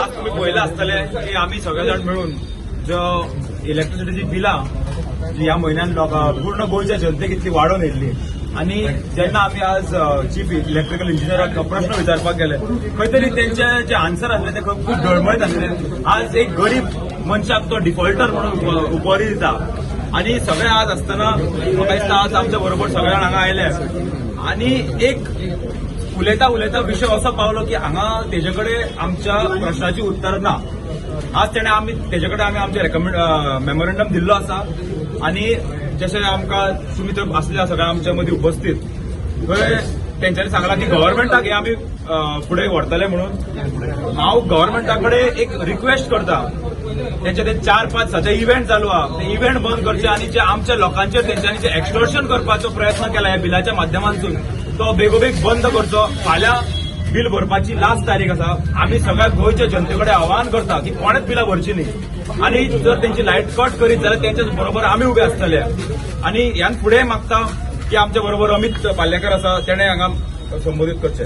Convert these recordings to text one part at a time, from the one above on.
आज तुम्ही पळयलां आसतलें की आमी सगळे जाण मेळून जो इलेक्ट्रिसिटीची बिलां जी ह्या म्हयन्यान लोकां, पूर्ण गोंयच्या जनतेक इतली वाडोवन येयल्ली आनी जेन्ना आमी आज चीफ इलेक्ट्रिकल इंजिनियराक प्रश्न विचारपाक गेले, खंय तरी तेंचे जे आन्सर आसले ते खूब डळमळीत आसले. आज एक गरीब मनशाक तो डिफॉल्टर म्हणून उपरी दिता आनी सगळे आज आसतना म्हाका दिसता आज आमच्या बरोबर सगळे जाण हांगा आयले आनी एक उलयता उलयता विशय असो पावलो की हांगा तेजे कडेन आमच्या प्रश्नाची उत्तर ना. आज तेणे आमी तेजे कडेन आमी आमचे रेकमेंड मेमोरेंडम दिल्लो आसा आनी जशें आमकां तुमी तर आसले सगळे आमच्या मदीं उपस्थित, थंय तेंच्यांनी सांगलां की गव्हर्मेंटाक हे आमी फुडें व्हरतले म्हणून. हांव गव्हर्मेंटा कडेन एक रिक्वेस्ट करता, तेंचे ते चार पांच सद्या इव्हेंट चालू आहा, ते इव्हेंट बंद करचे आनी जे आमच्या लोकांचेर तेंच्यांनी जे एक्स्टॉर्शन करपाचो प्रयत्न केला ह्या बिलाच्या माध्यमांतून, तो बेगोबेग बंद करचो. फाल्यां बील भरपाची लास्ट तारीख आसा. आमी सगळ्या गोंयच्या जनते कडेन आवाहन करता की कोणेच बिलां भरची न्ही आनी जर तेंची लायट कट करीत जाल्यार तेंच्या बरोबर आमी उबे आसतले. आनी ह्यान फुडें मागता की आमच्या बरोबर अमित पाल्लेकर आसा, तेणे हांगा संबोधीत करचें.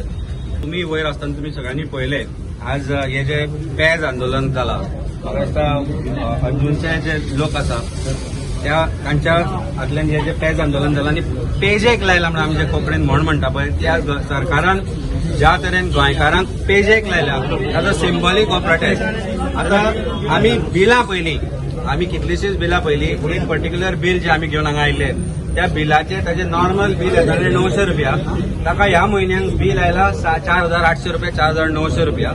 तुमी वयर आसतना तुमी सगळ्यांनी पळयलें, आज हे जे पेज आंदोलन जाला, म्हाका दिसता अंजूनचे जे लोक आसा त्या तांच्या हातल्यान हे जे पेज आंदोलन जालां आनी पेजेक लायला म्हणून आमी जे कोंकणीन म्हण म्हणटा पळय, त्या सरकारान ज्या तरेन गोंयकारांक पेजेक लायल्या ताजो सिंबॉलीक हो प्रोटेस्ट. आतां आमी बिलां पळयली, आमी कितलीशीच बिलां पळयली. एक पर्टिक्युलर बील जे आमी घेवन हांगा आयिल्ले, त्या बिलाचे ताजे नॉर्मल बील येताले 900 रुपया, ताका ह्या म्हयन्याक बील आयला 4800 रुपया, 4900 रुपया,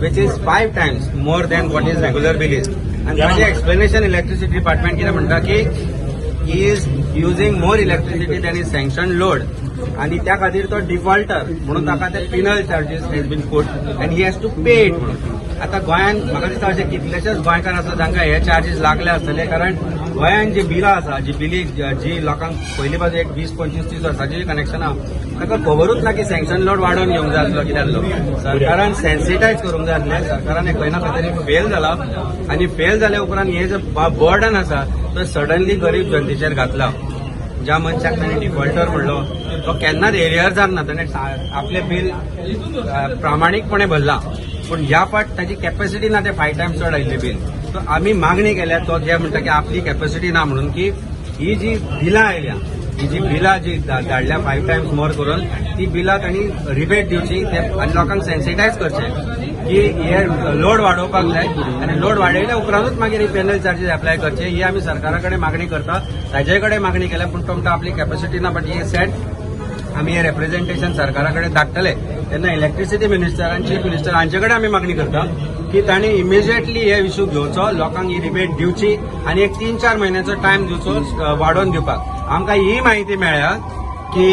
which is five times more than what is regular bill is. आनी ताजें एक्सप्लेनेशन इलेक्ट्रिसिटी डिपार्टमेंट कितें म्हणटा की he is using more electricity than his sanction load आणि त्या खातीर तो डिफॉल्टर म्हणून ताका ते penal charges has been put and he has to pay it म्हणून. आता गोंयांत म्हाका दिसता अशे कितलेशेच गोंयकार आसा जांकां हे चार्जीस लागले आसतले, कारण गोंयांत जी बिलां आसा, जी बिली जी लोकांक पयलीं पासून एक 20, 25, 30 वर्सांची कनेक्शन आहा, ताका खबरूच ना की सँक्शन लोड वाडोवन घेवंक जाय आसलो, कितें आसलो. सरकारान सेन्सिटायज करूंक जाय आसलें. सरकारान हे खंय ना खंय तरी फेल जाला आनी फेल जाल्या उपरांत हे जे बर्डन आसा तो सडनली गरीब जनतेचेर घातला. ज्या मनशाक ताणें डिफॉल्टर म्हणलो तो केन्नाच एरियर्सान ना, ताणें आपलें बील प्रामाणीकपणे भरलां, पूण ह्या फाट ताची कॅपॅसिटी ना, ते फायव टायम्स चड आयिल्लें बील. सो आमी मागणी केल्या, तो जे म्हणटा की आपली कॅपॅसिटी ना म्हणून, की ही जी बिलां आयल्या, ही जी बिलां जी धाडल्या फायव टायम्स मोर करून, ती बिलां तांणी रिबेट दिवची ते आनी लोकांक सेन्सिटायज करचे की हे लोड वाडोवपाक जाय आनी लोड वाडयल्या उपरांतूच मागीर ही पेनल चार्जीस अप्लाय करचे, ही आमी सरकारा कडेन मागणी करता. ताजे कडेन मागणी केल्या, पूण तो म्हणटा आपली कॅपॅसिटी ना. बट he said आमी हे रेप्रेझेंटेशन सरकारा कडेन धाडटले. तेन्ना इलेक्ट्रिसिटी मिनिस्टर आनी चीफ मिनिस्टर हांचे कडेन आमी मागणी करता की तांणी इमिजिएटली हे इशू घेवचो, लोकांक ही रिबेट दिवची आनी एक 3-4 म्हयन्याचो टायम दिवचो वाडोवन दिवपाक. आमकां ही म्हायती मेळ्ळ्या की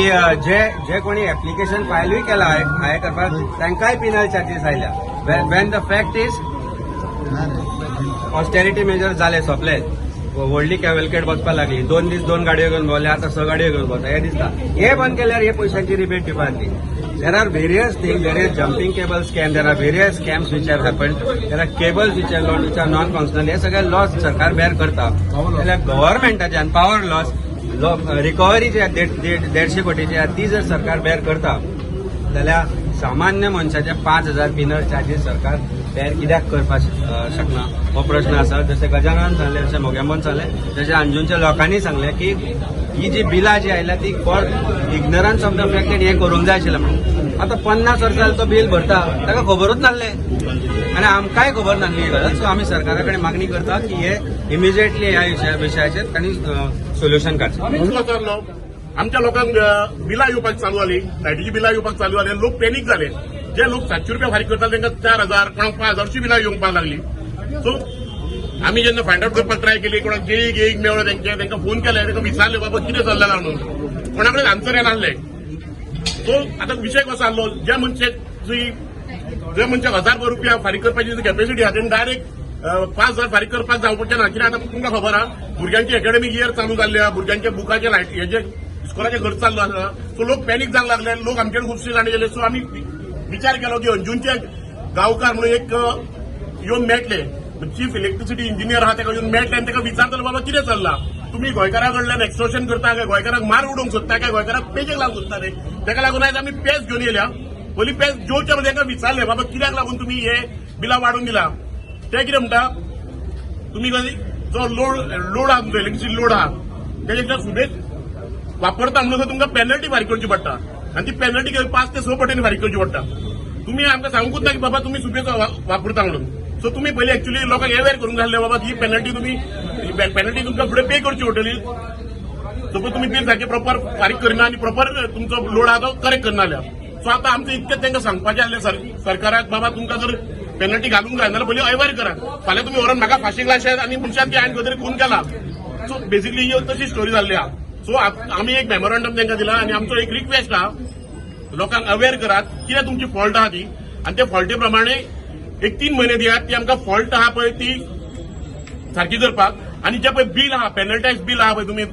जे जे कोणी एप्लिकेशन फायलूय केला हाय करपाक, तांकांय पिनल चार्जीस आयल्या, when the fact is austerity measure जाले, सोंपले, व्हडली कॅवलकेड वचपाक लागली, 2 दीस दोन गाडयो घेवन भोंवले, आतां स गाडयो घेवन भोंवता हे दिसता. हे बंद केल्यार हे पयशांची रिबेट दिवपाक जातली. There are various thing, there is jumping cable scam, there are various scams which have happen, there are cables which are which are non functional. हे सगळे लॉस सरकार बेर करता जाल्यार गव्हर्मेंटाचे आनी पावर लॉस रिकव्हरी जी 150 कोटीची आहा, ती जर सरकार बेर करता जाल्यार सामान्य मनशाचे 5000 पिनल चार्जीस सरकार बेर कित्याक करपाक शकना, हो प्रश्न आसा. जशें गजानन सांगलें, जशें मोगेंबोन सांगलें, जशें अंजूनच्या लोकांनी सांगलें की ही जी बिलां जी आयल्या ती for ignorance of the fact हें करूंक जाय आशिल्लें म्हणून. आतां 50 वर्सां जाली तो बील भरता, ताका खबरूच नासलें आनी आमकांय खबर नासली ही गजाल. सो आमी सरकारा कडेन मागणी करता की हे इमिजिएटली ह्या विशयाचेर तांणी सोल्युशन काडचें. जाल्लो आमच्या लोकांक बिलां येवपाक चालू जाली, लायटीची बिलां येवपाक चालू जाली, लोक पॅनीक जाले. जे लोक 700 रुपया फारीक करताले तांकां 4000, कोणाक 5000ची बिलां येवपाक लागली. सो आमी जेन्ना फायंड आवट करपाक ट्राय केली, कोणाक जेई गेईक मेळ्ळो, तेंचे तांकां फोन केले, तांकां विचारले बाबा कितें चल्लें म्हणून, कोणा कडेन आन्सर येनासले. सो आतां विशय कसो आसलो, ज्या मनशाक 1000 रुपया फारीक करपाची कॅपॅसिटी आहा, तेणी डायरेक्ट 5000 फारीक करपाक जावपाचें ना. कित्याक आतां तुमकां खबर आहा, भुरग्यांची एकॅडमीक इयर चालू जाल्ली आहा, भुरग्यांच्या बुकाचे, लायट हेजे, इस्कोलाचे खर्च चालू आसा. सो लोक पॅनीक जावंक लागले, लोक आमचे खुबशे जाण गेले. सो आमी विचार केलो की अंजूनचे गांवकार म्हणून एक येवन मेळटले, चीफ इलेक्ट्रिसिटी इंजिनियर आहा, ताका येवन मेळटले आनी ताका विचारतलो, बाबा कितें चल्लां, तुमी गोंयकारा कडल्यान एक्सटॉर्शन करता काय, गोंयकारांक मार उडोवंक सोदता काय, गोंयकारांक पेजेक लावंक सोदता रे? ताका लागून आयज आमी पेज घेवन येयल्या. पयलीं पेज जेवच्या पयलीं तांकां विचारलें, बाबा कित्याक लागून तुमी हे बिलां वाडून दिला. ते कितें म्हणटा, तुमी जो लोड लोड आहा, तुमचो इलेक्ट्रिसिटी लोड आहा, तेजे सुबेज वापरता म्हणून तुमकां पेनल्टी फारीक करची पडटा आनी ती पेनल्टी 5 ते 6 पटींनी फारीक करची पडटा. तुमी आमकां सांगूच ना की बाबा तुमी सुबेज वापरता म्हणून. सो तुमी पयलीं एक्चुअली लोकांक अवेर करूंक जाय आसलें, बाबा ही पेनल्टी, तुमी पेनल्टी तुमकां फुडें पे करची पडटली, सपोज तुमी बील सारकें प्रॉपर फारीक करना आनी प्रॉपर तुमचो लोड आहा तो करेक्ट करना जाल्यार. सो आतां आमचें इतकें तांकां सांगपाचें आसलें सरकाराक, बाबा तुमकां जर पेनल्टी घालूंक जाय जाल्यार पयलीं अवेर करात. फाल्यां तुमी व्हरोन म्हाका फाशीक लायशात आनी म्हणशात की हांवें खंय तरी खून केला. सो बेसिकली ही तशी स्टोरी जाल्ली आहा. सो आमी एक मेमोरंडम तांकां दिला आनी आमचो एक रिक्वेस्ट आहा, लोकांक अवेर करात कितें तुमची फॉल्ट आहा ती आनी त्या फॉल्टी प्रमाणे एक 3 म्हयने दियात ती आमकां फॉल्ट आहा पळय ती सारकी करपाक. आनी जे पळय बील आहा, पेनल्टायज बील आहा पळय तुमी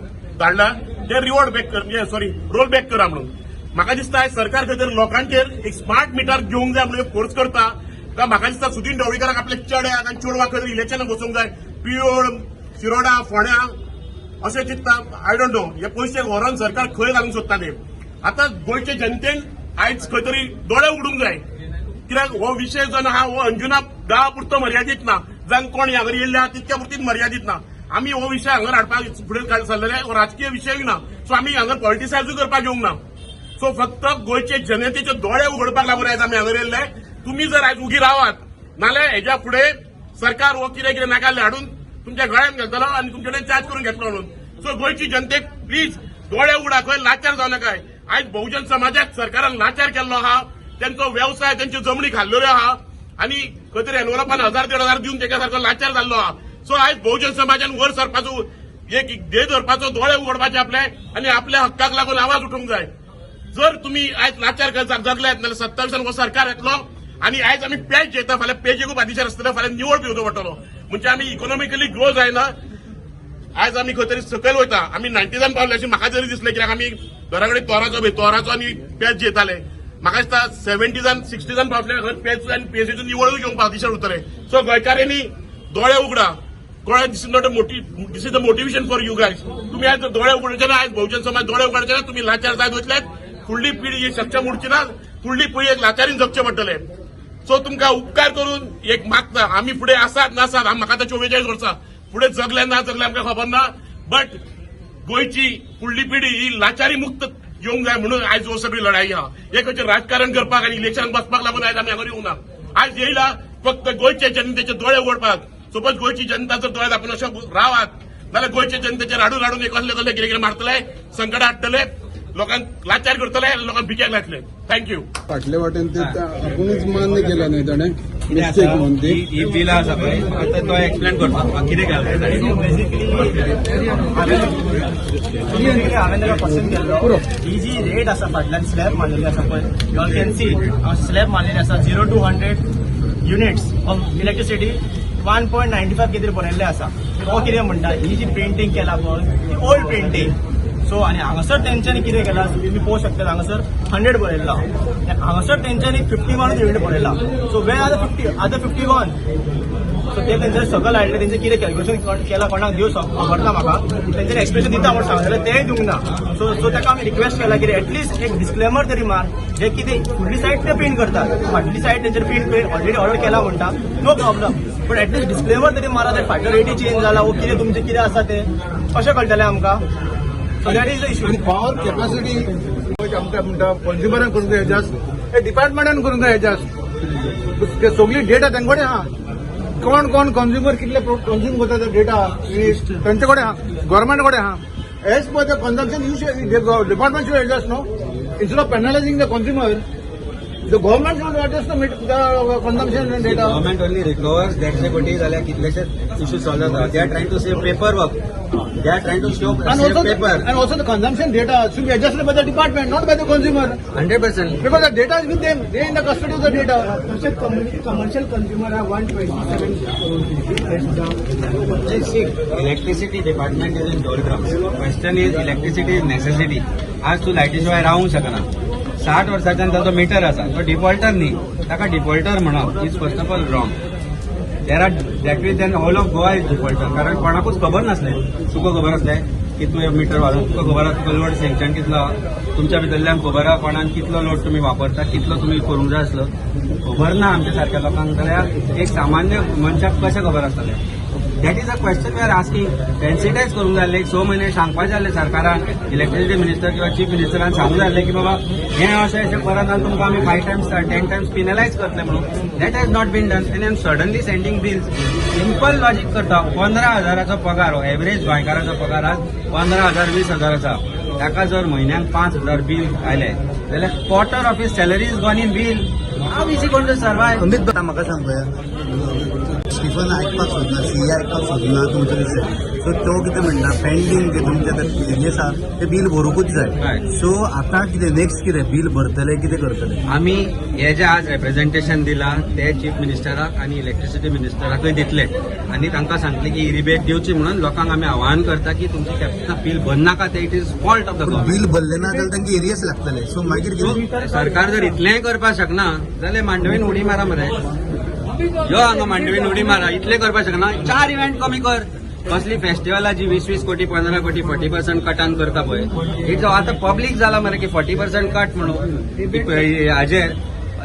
धाडला, ते रिवॉर्ड बॅक कर, सॉरी, रोल बॅक करा म्हणून. म्हाका दिसता आयज सरकार खंय तरी लोकांचेर एक स्मार्ट मिटर घेवंक जाय म्हणून फोर्स करता. काय म्हाका दिसता सुदीन ढवळीकाराक आपल्या चेड्याक आनी चेडवाक खंय तरी इलेक्शनाक वचूंक जाय, पियोळ, शिरोडा, फोंड्या अशें चिंत्ता. I don't know हे पयशे व्हरोन सरकार खंय घालूंक सोदता ते. आतां गोंयचे जनतेन आयज खंय तरी दोळे उगडूंक जाय, कित्याक हो विशय जो आहा हो अंजुना गांवा पुरतो मर्यादीत ना, जावन कोण हांगा येयल्ले आहा तितक्या पुरतीच मर्यादीत ना. आमी हो विशय हांगा हाडपाक फुडें सरलेले, हो राजकीय विशयूय ना. सो आमी हांगा पॉलिटिसायजूय करपाक येवंक ना. सो फक्त गोंयचे जनतेचे दोळे उगडपाक लागून आयज आमी हांगा येयल्ले. तुमी जर आयज उगी रावात नाल्यार हेज्या फुडें सरकार हो कितें कितें नाका हाडून तुमच्या गळ्यान घालतलो आनी तुमचे कडेन चार्ज करून घेतलो म्हणून. सो गोंयची जनतेक प्लीज दोळे उगडा, खंय लाचार जावं नाकाय. आयज बहुजन समाजाक सरकारान लाचार केल्लो आहा. त्यांचो वेवसाय, त्यांच्यो जमनी खाल्लेल्यो आहा आनी खंय तरी एनवलपान हजार 1,500 दिवन तेका सारको लाचार जाल्लो आहा. सो आयज बहुजन समाजान वयर सरपाचो एक ध्येय धरपाचो, दोळे उगडपाचे आपले आनी आपल्या हक्काक लागून आवाज उठोवंक जाय. जर तुम्ही आयज लाचार जगल्यात नाल्यार 27 हो सरकार येतलो आनी आयज आमी पेज घेता, फाल्यां पेजेकूय बादिशेर आसतले, फाल्यां निवळ पिवचो पडटलो. म्हणजे आमी इकॉनॉमिकली ग्रो जायना. आयज आमी खंय तरी सकयल वयता. आमी 90जान पावले अशें म्हाका जरी दिसलें, कित्याक आमी घरा कडेन तोराचो तोराचो आनी पेज जेताले. म्हाका दिसता 70जान 60जान पावतले, खंय पेज आनी पेजेचो निवळूय घेवंक बादिशेर उरतले. सो गोंयकारांनी दोळे उगडा. Goa, this is not a this is a motivation for you guys. तुम्ही आज दोळे उगडचे ना, आयज बहुजन समाज दोळे उगडचे ना, तुम्ही लाचार जायत वतले. फुडली पिढी ही सक्षम उरची ना. फुडली पिढी एक लाचारीन जगचें पडटलें. सो तुमकां उपकार करून एक मागता, आमी फुडें आसात नासात, म्हाका आतां 44 वर्सां, फुडें जगले ना जगले आमकां खबर ना, बट गोंयची फुडली पिढी ही लाचारी मुक्त येवंक जाय म्हणून आयज हो सगळी लढाई आहा. हे खंयचें राजकारण करपाक आनी इलेक्शनाक बसपाक लागून आयज आमी हांगा येवंक ना. आयज येयला फक्त गोंयचे जनतेचे दोळे उगडपाक. सपोज गोंयची जनता जर दोळे दाखोवन अशें रावात जाल्यार गोंयचे जनतेचे राडून राडून एक कसले कसले कितें कितें मारतले, संकट हाडटले, लोकांक लाचार करतले, लोकांक भिक्याक लायतले. Thank you. फाटले वाटेन ते आपुणूच मान्य केलं न्हय ताणें मिस्टेक म्हणून ती. ही बिलां आसा पळय, आतां तो एक्सप्लेन करता म्हाका कितें केलां ताणें. बेसिकली हांवें ताका क्वेश्चन केल्लो, ही जी रेट आसा फाटल्यान स्लॅब मारलेली आसा पळय, you all can see, slab मारलेली आसा, 0 to 100 units of electricity 1.95 कितें बरयल्लें आसा. तो कितें म्हणटा, ही जी प्रिंटींग केला पळय ती ओल्ड प्रिंटींग. सो आनी हांगासर तेंच्यांनी कितें केलां तुमी पळोवंक शकतात, हांगासर 100 बरयल्ला, हांगासर तेंच्यांनी 51 युनीट बरयला. So where are the 50, other 51? So ते तेंच्यानी सकयल हाडले. तेंचे कितें कॅल्क्युलेशन केलां कोणाक दिवं खबर ना म्हाका. तेंच्यानी एक्सप्लेनेशन दिता म्हूण सांगलें जाल्यार तेंय दिवंक ना. सो सो ताका आमी रिक्वेस्ट केला की एटलिस्ट एक डिस्क्लेमर तरी मार, जे कितें फुडली सायड ते प्रिंट करतात, फाटली सायड तेंचेर प्रिंट ऑलरेडी ऑर्डर केला म्हणटा, no problem, but at least disclaimer तरी मारा, ते फाटलो रेटी चेंज जाला वो कितें तुमचें कितें आसा तें कशें कळटलें आमकां? So that is the issue. आनी पॉवर कॅपॅसिटी आमकां म्हणटा कंज्युमरान करूंक जाय एडजस्ट, हे डिपार्टमेंटान करूंक जाय एडजस्ट. ते सगळी डेटा तांचे कडेन आहा. कोण कोण कंज्युमर कितले कंज्युम करता ते डेटा तांचे कडेन आहा, गव्हर्मेंट कडेन आहा. As per the consumption you department should adjust, no? Instead of penalizing the consumer, the government should adjust the consumption data. Government only recovers 150 कोटी जाल्यार कितलेशेच इश्यू सॉल्व जाता. They are trying to save paper work, they are trying to show And save also, paper. And also the consumption data should be adjusted by the department, not by the consumer. 100%. Because the data is with them, they are in the custody of the data. Commercial consumer are 127. See, electricity department is in doldrums. Question is, electricity is necessity. आज तूं लायटी शिवाय रावूंक शकना. 60 वर्साच्यान ताचो metre आसा, तो डिफॉल्टर न्ही. ताका डिफॉल्टर म्हणप is first of all wrong. There are that is then whole of Goa is defaulter, कारण कोणाकूच खबर नासलें. तुका खबर आसलें की तूं हे मिटर घालून तुका खबर आसा तुका लोड सँक्शन कितलो आहा? तुमच्या भितरल्यान खबर आहा कोणाक कितलो लोड तुमी वापरता, कितलो तुमी करूंक जाय आसलो. खबर ना आमच्या सारक्या लोकांक जाल्यार एक सामान्य मनशाक कशें खबर आसतलें? That is a question we are asking. Sensitize करूंक जाय आसलें. एक 6 म्हयने सांगपाचें जालें सरकारान, इलेक्ट्रिसिटी मिनिस्टर किंवा चीफ मिनिस्टरान सांगूंक जाय आसलें की बाबा, हें अशें अशें करत जाल्यार तुमकां आमी five times, 10 times penalize करतले म्हणून. That has not been done आनी suddenly sending bills. Simple logic करता, 15 हजाराचो पगार हो, एवरेज गोंयकाराचो पगार आज 15,000, 20,000 आसा. ताका जर म्हयन्याक 5,000 बील आयले जाल्यार quarter of his salary is gone in bill. How is he going to survive? Amit, म्हाका सांग पळया, स्टिफन आयकपाक सोदना, सीए आयकपाक सोदना तुमचो विशय. सो तो कितें म्हणटा, पेंडींग जे तुमचे आतां हें आसा ते बील भरूंकूच जाय. सो आतां कितें नेक्स्ट, कितें बील भरतले, कितें करतले? आमी हे जे आज रेप्रेझेंटेशन दिला ते चीफ मिनिस्टराक आनी इलेक्ट्रिसिटी मिनिस्टराकूय दितले आनी तांकां सांगतले की रिबेट दिवची म्हणून. लोकांक आमी आवाहन करता की तुमची कॅपॅसिटी बील भरनाका ते, it is fault of the government. Bill भरले ना जाल्यार तांकां एरियस लागतले, सो मागीर कितें? सरकार जर इतलेंय करपाक शकना जाल्यार मांडवीन उडी मारा मरे. यो हांगा मांडवीन उडी मारा. इतलें करपाक शकना, चार इव्हेंट कमी कर. कसली फेस्टिवला जी 20-20 कोटी, 15 कोटी, 40% कटान करता पळय, it's आतां पब्लीक जाला मरे की 40% कट म्हणून. हाजेर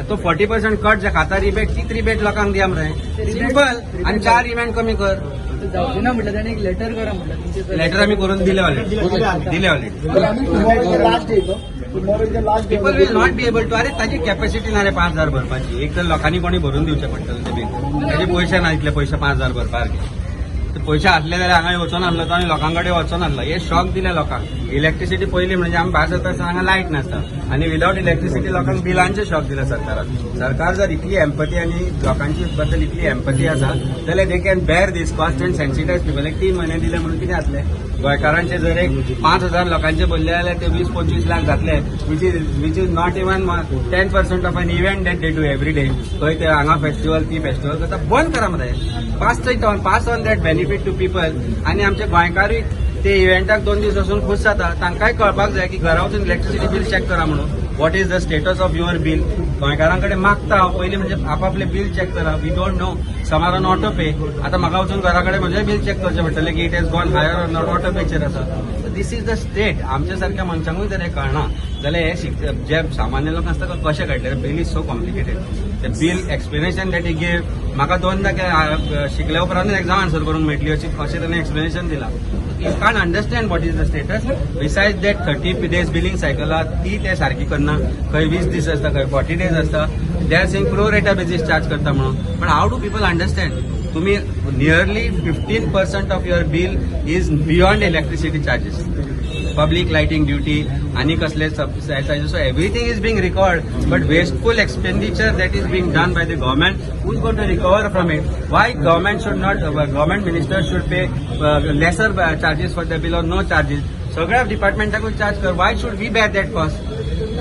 तो 40% कट जे खाता रिबेट, तीच रिबेट लोकांक दिया मरे, सिंपल. आनी चार इव्हेंट कमी कर. जावचे ना म्हटलं त्याने एक लेटर करा म्हटलं तुमचे. लेटर आमी करून दिले ऑलरेडी, दिले already. Last day, tomorrow is the last. People will not be able to. अरे, ताची कॅपॅसिटी ना रे 5,000 भरपाची. एक तर लोकांनी कोणी भरून दिवचें पडटलें ते बील. ताचे पयशे ना इतले पयशे 5,000 भरपाक. ते पयशे आसले जाल्यार हांगा वचोन आसलो तो आनी लोकां कडेन वचोन आसलो. हे शॉक दिले लोकांक. इलेक्ट्रिसिटी पयली म्हणजे आमी भायर सरता आसतना हांगा लायट नासता आनी विदावट इलेक्ट्रिसिटी लोकांक बिलांचे शॉक दिले सरकारान. सरकार जर इतली एम्पती आनी लोकांची बद्दल इतली एम्पती आसा जाल्यार they can bear this cost and sensitize people. एक 3 म्हयने दिले म्हणून कितें जातलें? गोंयकारांचे जर एक 5,000 लोकांचे भरले जाल्यार ते 20-25 लाख जातले, which is not even 10% of an event that they do every day. खंय ते हांगा फेस्टिवल, ती फेस्टिवल करता. बंद करा मरे. Pass it on, pass on that benefit to people. आनी आमचे गोंयकारूय ते इव्हेंटाक 2 दीस वचून खूश जाता. तांकांय कळपाक जाय की घरा वचून इलेक्ट्रिसिटी बील चॅक करा म्हणून, what is the status of your bill. गोंयकारां कडेन मागता हांव पयलीं म्हणजे आपापले बील चॅक करा. We don't know, some are on auto pay. आतां म्हाका वचून घरा कडेन म्हजें बील चॅक करचें पडटलें की it has gone higher or not. Auto पेचेर आसा. This is the state. आमच्या सारक्या मनशांकूय जर हें कळना जाल्यार हे शिक जे सामान्य लोक आसता कशें कळटलें? Bill is so complicated. ते bill explanation that he gave, म्हाका दोनदा शिकल्या उपरांत एक्झाम आन्सर करूंक मेळटली अशी अशें ताणें एक्सप्लेनेशन दिलां. You can't understand what is the status. Beside that, 30 days billing cycle आहा ती ते सारकी करना. खंय 20 दीस आसता, खंय 40 डेज आसता. They are saying pro rata basis charge करता म्हणून, पण how do people understand? तुम्ही nearly 15% of your bill is beyond electricity charges, public lighting duty आणि कसले, so everything is being recovered, but wasteful expenditure that is being done by the government, who is going to recover from it? Why government should not, government minister should pay lesser charges for the bill or no charges? सगळ्या डिपार्टमेंटाकूय charge कर. Why should we bear that cost?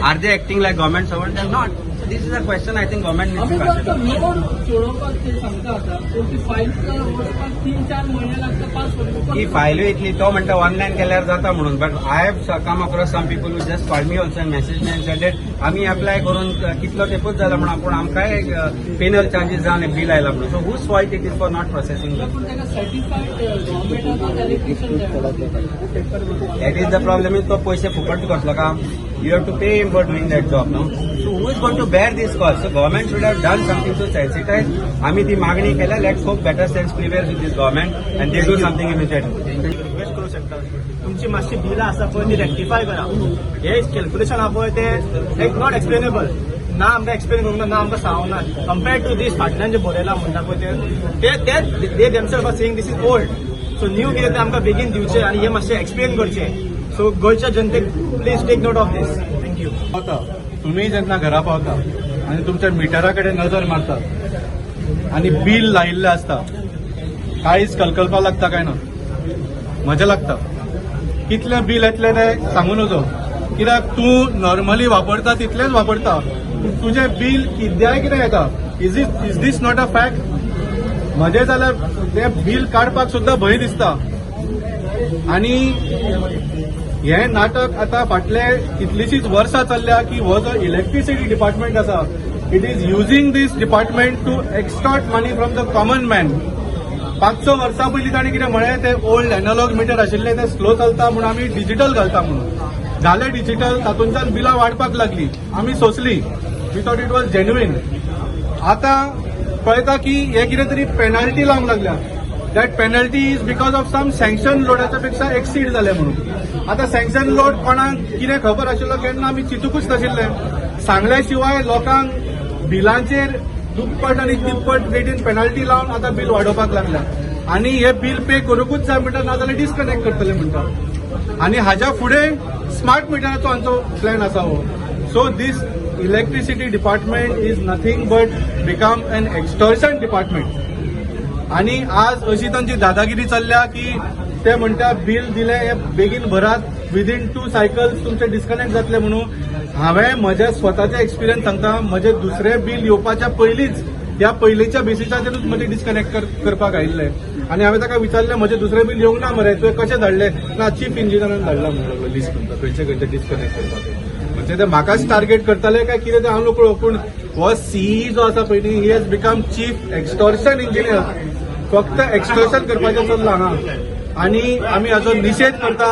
Are they acting like government servant? They not. So this is a question I think government आमी needs. फक्त load सोडोवपाक ते सांगता आतां, पूण ती फायल वचपाक 3-4 म्हयने लागता, 5 म्हयने. ही फायलूय इतली, तो म्हणटा ऑनलायन केल्यार जाता म्हणून, but I have come across some people who just call me also and message me and said आमी अप्लाय करून कितलो तेंपूच जाला म्हणून, पूण आमकांय पेनल चार्जीस जावन बील आयला म्हणून. So whose fault it is for not processing? पूण ताका सर्टिफायड गव्हर्मेंटाचो इलेक्ट्रिशियन जाय. That is the problem is तो पयशे फुकट करतलो काम? You have to pay him for doing that job, no? So who is going to bear this cost? So government should have done something to sensitize. आमी ती मागणी केल्या. Let's hope better sense prevails with this government and they do something immediately. Request करूं शकता, तुमची मातशी बिलां आसा पळय ती रेक्टिफाय करा. हे कॅल्क्युलेशन आहा पळय ते एक not explainable ना. आमकां एक्सप्लेन करूंक ना, ना आमकां सांगूंक ना. कम्पेर्ड टू दीस, फाटल्यान जे बरयलां म्हणटा पळय ते ते they themself are saying this is old. So new कितें तें आमकां बेगीन दिवचें आनी हें मातशें एक्सप्लेन करचें. सो गोंयच्या जनतेक, please take note of this. Thank you. पावता, तुम्ही जेन्ना घरा पावता आनी तुमच्या मिटरा कडेन नजर मारता आनी बील लायिल्लें आसता, काळीज कलकलपाक लागता काय ना? मजा लागता. कितलें बील येतलें तें सांगू नजो, कित्याक तूं नॉर्मली वापरता तितलेंच वापरता, पूण तुजें बील कित्याय कितें येता. Is this not a fact? म्हजें जाल्यार तें बील काडपाक सुद्दां भंय दिसता. आनी हें नाटक आतां फाटले कितलीशींच वर्सां चल्ल्या की हो जो इलेक्ट्रिसिटी डिपार्टमेंट आसा, it is using this department to extort money from the common man. 5-6 वर्सां पयलीं ताणें कितें म्हळें, ते ओल्ड एनॉलॉग मिटर आशिल्ले ते स्लो चलता म्हणून आमी डिजिटल घालता म्हणून. घाले डिजिटल, तातूंतल्यान बिलां वाडपाक लागली. आमी सोंसली. We thought it was genuine. आतां कळटा की हे कितें तरी पेनल्टी लावंक लागल्या. That penalty is because of some sanction लोडाच्या पेक्षा एक्सीड जाले म्हणून. आतां सँक्शन लोड कोणाक कितें खबर आशिल्लो केन्ना, आमी चिंतूकच नाशिल्ले. सांगल्या शिवाय लोकांक बिलांचेर दुप्पट आनी तिप्पट रेटीन पेनल्टी लावन आतां बील वाडोवपाक लागल्या आनी हे बील पे करूंकूच जाय म्हणटा, नाजाल्यार डिस्कनेक्ट करतले म्हणटा. आनी हाज्या फुडें स्मार्ट मिटराचो आमचो प्लॅन आसा हो. So this electricity department is nothing but become an extortion department. आणि आज अशी तांची दादागिरी चल्ल्या की ते म्हणटा, बील दिले हे बेगीन भरात, विदीन टू सायकल्स तुमचे डिस्कनेक्ट जातले म्हणून. हांवें म्हज्या स्वताचे एक्सपिरियन्स सांगता, म्हजे दुसरे बील येवपाच्या पयलींच, ह्या पयलींच्या बेसिसाचेरूच म्हजे डिस्कनेक्ट करपाक आयिल्ले. आनी हांवें ताका विचारलें, म्हजें दुसरें बील येवंक ना मरे, तुवें कशें धाडलें? ना, चीफ इंजिनियरान धाडलां म्हणूंक लागलो लिस्ट तुमकां खंयचे खंयचे डिस्कनेक्ट करपाक. म्हणजे ते म्हाकाच टार्गेट करताले काय कितें तें हांव नकळो, पूण हो सीई जो आसा पयलीं, he has become chief extortion engineer. फक्त एक्स्टॉर्शन करपाचें चल्लां हांगा आनी आमी हाचो निशेध करता.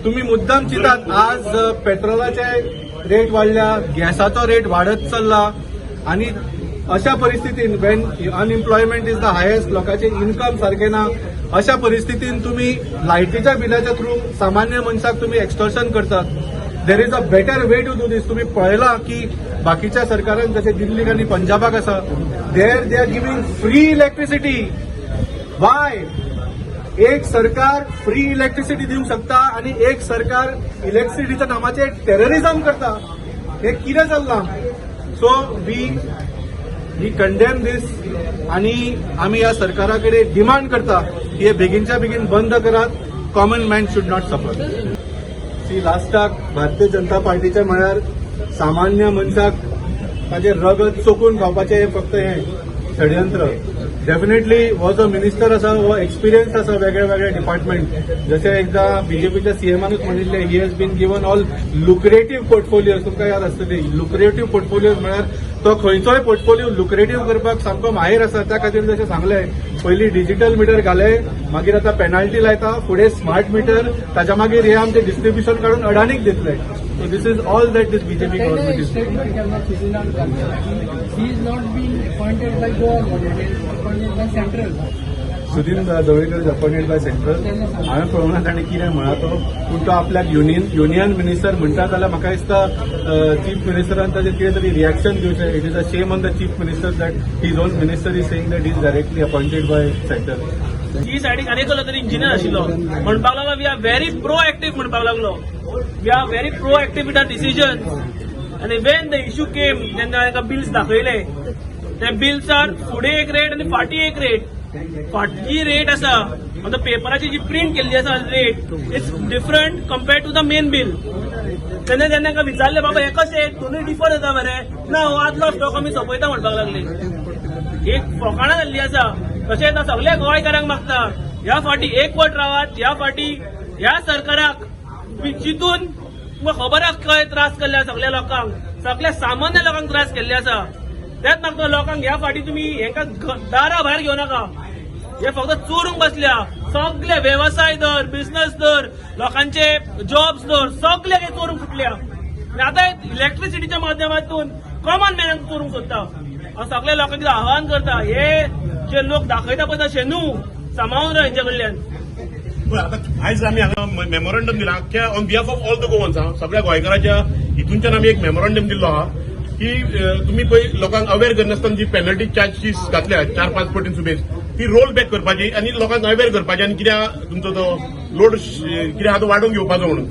तुम्ही मुद्दाम चिंतात, आज पेट्रोलाचे रेट वाडल्या, गॅसाचो रेट वाडत चल्ला आनी अशा परिस्थितीन, when unemployment is the highest, लोकांचे इन्कम सारकें ना, अशा परिस्थितीन तुम्ही लायटीच्या बिलाच्या थ्रू सामान्य मनशाक तुम्ही एक्स्टॉर्शन करतात. There is a better way to do this. तुम्ही पळयला की बाकीच्या सरकारान, जशें दिल्लीक आनी पंजाबाक आसा, there they are giving free electricity. Why एक सरकार फ्री इलेक्ट्रिसिटी दिवंक शकता आणि एक सरकार इलेक्ट्रिसिटीच्या नामाचेर टेररिझम करता? हे कितें चल्लां? So we condemn this आणि आमी ह्या सरकारा कडेन डिमांड करता की हे बेगीनच्या बेगीन बंद करात. Common man should not suffer. See, लास्टाक भारतीय जनता पार्टीचे म्हळ्यार सामान्य मनशाक ताजें रगत चोखून खावपाचें हें फक्त हें षडयंत्र. डेफिनेटली हो जो मिनिस्टर आसा, हो एक्सपिरियन्स आसा वेगळे वेगळे डिपार्टमेंट. जशें एकदां बीजेपीच्या सीएमानूच म्हणिल्लें, he has been given all lucrative portfolios. तुमकां याद आसतली, लुक्रेटीव पोर्टफोलियोज म्हळ्यार तो खंयचोय पोर्टफोलिओ लुक्रेटीव करपाक सामको माहीर आसा. त्या खातीर जशें सांगलें, पयलीं डिजिटल मिटर घाले, मागीर आतां पेनाल्टी लायता, फुडें स्मार्ट मिटर, ताच्या मागीर हे आमचे डिस्ट्रिब्युशन काडून अडानीक दितले. So this is all that this BJP government is. Statement केला सुदिनान, he is not been appointed by Goa government, he is appointed by central. Sudin Dhavalikar is appointed by central. हांवें पळोवना ताणें कितें म्हळा तो, पूण तो आपल्याक युनियन मिनिस्टर म्हणटा जाल्यार म्हाका दिसता चीफ मिनिस्टरान ताजेर कितें तरी रिएक्शन दिवचें. It is a shame on the chief minister that his own minister is saying that is directly appointed by centre. ही सायडीक आनी कसलो तरी इंजिनियर आशिल्लो, म्हणपाक लागलो, we are very proactive. म्हणपाक लागलो, we are very proactive with our decision. आनी when the issue came, जेन्ना ताका बिल्स दाखयले, त्या बिल्सार फुडें एक रेट आनी फाटीं एक रेट. फाटली रेट आसा, आतां पेपराची जी प्रिंट केल्ली आसा rate, it's different compare to the main bill. तेन्ना जेन्ना तांकां विचारलें, बाबा हें कशें दोनूय डिफर जाता मरे? ना, हो आदलो स्टॉक आमी सोंपयता म्हणपाक लागले. एक फकाणां जाल्ली आसा. तशेंच हांव सगल्या गोंयकारांक मागता, ह्या फावटी एकवट रावात. ह्या फावटी ह्या सरकाराक तुमी चिंतून, तुमकां खबर आसा खंय त्रास केल्ले सगल्या लोकांक, सगल्या सामान्य लोकांक त्रास केल्ले आसा. तेच मागता लोकांक, ह्या फावटी तुमी हेंकां दारा भायर घेवं नाका. हे फक्त चोरूंक बसल्या. सगळे वेवसाय धर, बिझनस धर, लोकांचे जॉब्स धर, सगळे हे चोरूंक सुटल्या आनी आतां इलेक्ट्रिसिटीच्या माध्यमातून कॉमन मॅनाक चोरूंक सोदता. हांव सगळ्या लोकांक आवाहन करता, हे जे लोक दाखयता पळय तशें न्हू, सांबाळून राव हेंच्या कडल्यान. पळय, आतां आयज आमी हांगा मेमोरंडम दिला अख्ख्या on behalf of all the Goans. हा, सगळ्या गोंयकाराच्या हितूनच्यान आमी एक मेमोरंडम दिल्लो आहा की तुमी पळय, लोकांक अवेर करनासतना जी पेनल्टी चार्जीस घातल्या 4-5 पटीन सुबेज, ती रोल बॅक करपाची आनी लोकांक अवेर करपाची आनी कित्याक तुमचो तो लोड कितें आहा तो वाडोवन घेवपाचो म्हणून.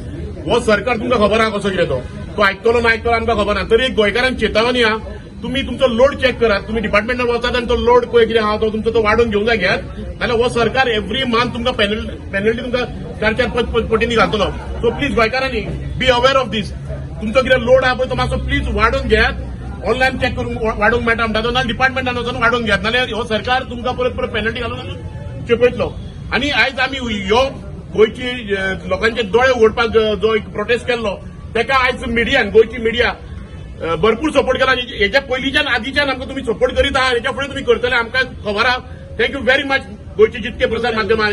हो सरकार तुमकां खबर आहा कसो कितें तो, तो आयकतलो ना आयकतलो आमकां खबर ना. तरी एक गोंयकारांक चेतावणी आहा, तुमी तुमचो लोड चॅक करात. तुमी डिपार्टमेंटात वचात आनी तो लोड पळय कितें आहा तो तुमचो, तो वाडोवन घेवंक जाय, घेयात. नाल्यार हो सरकार एवरी मंथ तुमकां पेनल्टी तुमकां 4-4 5-5 पटींनी घालतलो. सो प्लीज गोंयकारांनी, be aware of this. तुमचो कितें लोड आहा पळय, तो मातसो प्लीज वाडोवन घेयात. ऑनलायन चॅक करून वाडोवंक मेळटा म्हणटा तो, नाल्यार डिपार्टमेंटान वचून वाडोवन घेयात. नाल्यार हो सरकार तुमकां परत परत पेनल्टी घालून चेपयतलो. आनी आयज आमी ह्यो गोंयची लोकांचे दोळे उगडपाक जो एक प्रोटेस्ट केल्लो, तेका आयज मिडियान, गोंयची मिडिया भरपूर सपोर्ट केला. आनी हेच्या पयलींच्यान, आदीच्यान आमकां तुमी सपोर्ट करीत आहा, हेच्या फुडें तुमी करतले आमकां खबर आहा. Thank you very much, गोंयचे जितके प्रसार माध्यमां.